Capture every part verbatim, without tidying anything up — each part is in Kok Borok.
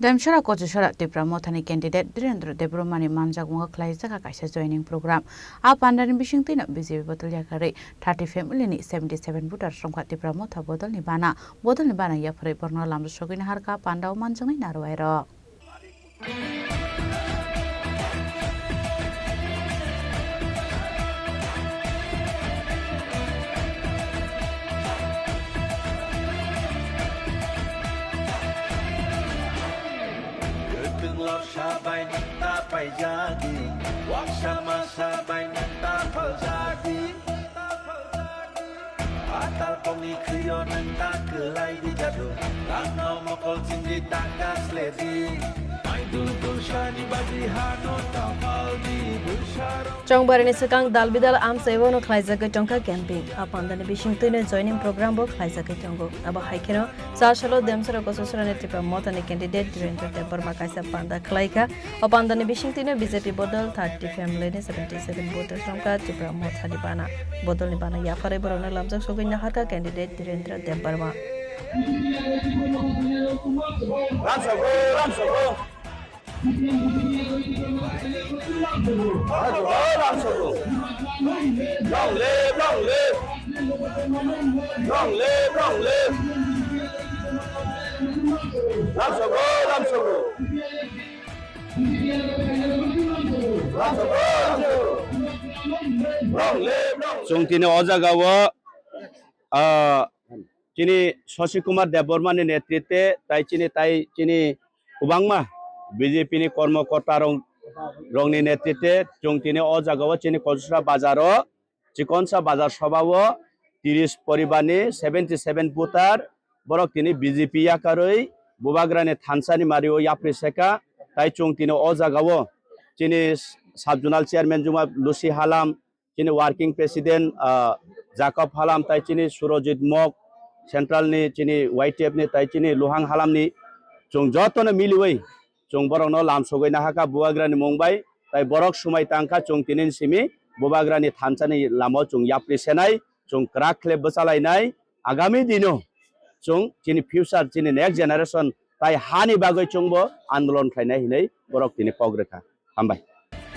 Demsora Kochusora Tipra Mothani candidate Dhirendra Debbarmani manjak wngkha khlaijak kaisa joining program. A pandani bisingtwino B J P bodol yakarwi thirty family ni seventy seven voter songkha Tipra Motha bodolni bana. Bodolni bana yapharwi borno lamjak sogwini harkha pandao manjaknai narwai rok. Kwtwng lorsa bai nwng ta paijadi, waksa masa bai nwng ta phaljadi. Atal kongni khwio nwng ta kwlai di jadu, langno mokol chindi ta kasledi. Maidul tulsani badi hano ta paldi, bwsarok. Chongbarini swkang dal bidal amchaiwano khlaijagwi tongkha camping. A pandani bisingtwino joining program bo khlaijagwi tongo. Abo hai kheno Cha salo Demsora Kochusora ni Tipra Mothani candidate Dhirendra Debbarma kaisa panda khlaikha. O pandani bisingtwino B J P bodol thirty family ni seventy seven voters romkha Tipra Mothani bana. Bodolni bana yapharwi borokno lamjak sogwi naharkha candidate Dhirendra Debbarma. Ramsogo, ramsogo. Long live, long live. Long live, long live. Long live, long live. Ramsogo, ramsogo. Ramsogo, ramsogo. Long live, long live. Chwng tini o jagao, ah, chini Shashi Kumar Debbarma ni netritwe tai chini, tai chini kwbangma B J P ni kormokorta rok, rokni netritwe chwng tini o jagao chini Kochusora bazaro chikonsa bazar sobao tiris poribarni seventy seven voter borok tini B J P yakarwi Bubagrani thansani mario yapri seka. Tai chwng tini o jagao chini sub zonal chairman Juma Lucy Halam, chini working president, ah, Jacob Halam tai chini Surojit Mok, central ni chini Y T F ni tai chini Luhang Halam ni chwng jotono miliwi chwng borokno lamsogwi nahakha Bubagrani mung bai. Tai borok swmai tangkha chwng tini simi Bubagrani thansani lamao chwng yapri senai, chwng kwrak khle bwchalainai. Agami dino chwng chini future, chini next generation tai hani bagwi chwngbo andolon khlainai hinwi borok tini kok rwkha. Hambai.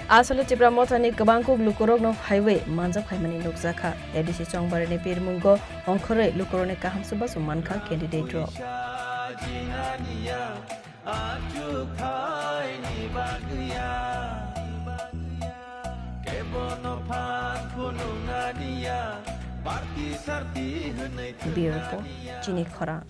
Asole Tipra Mothani kwbang kuk lukurokno highway manjak phaimani nukjakha. A D C Chongbarini pirmungo ongkhorwi lukurokni kaham chubachu mankha candidate rok. Bureau Report, Chini Khorang.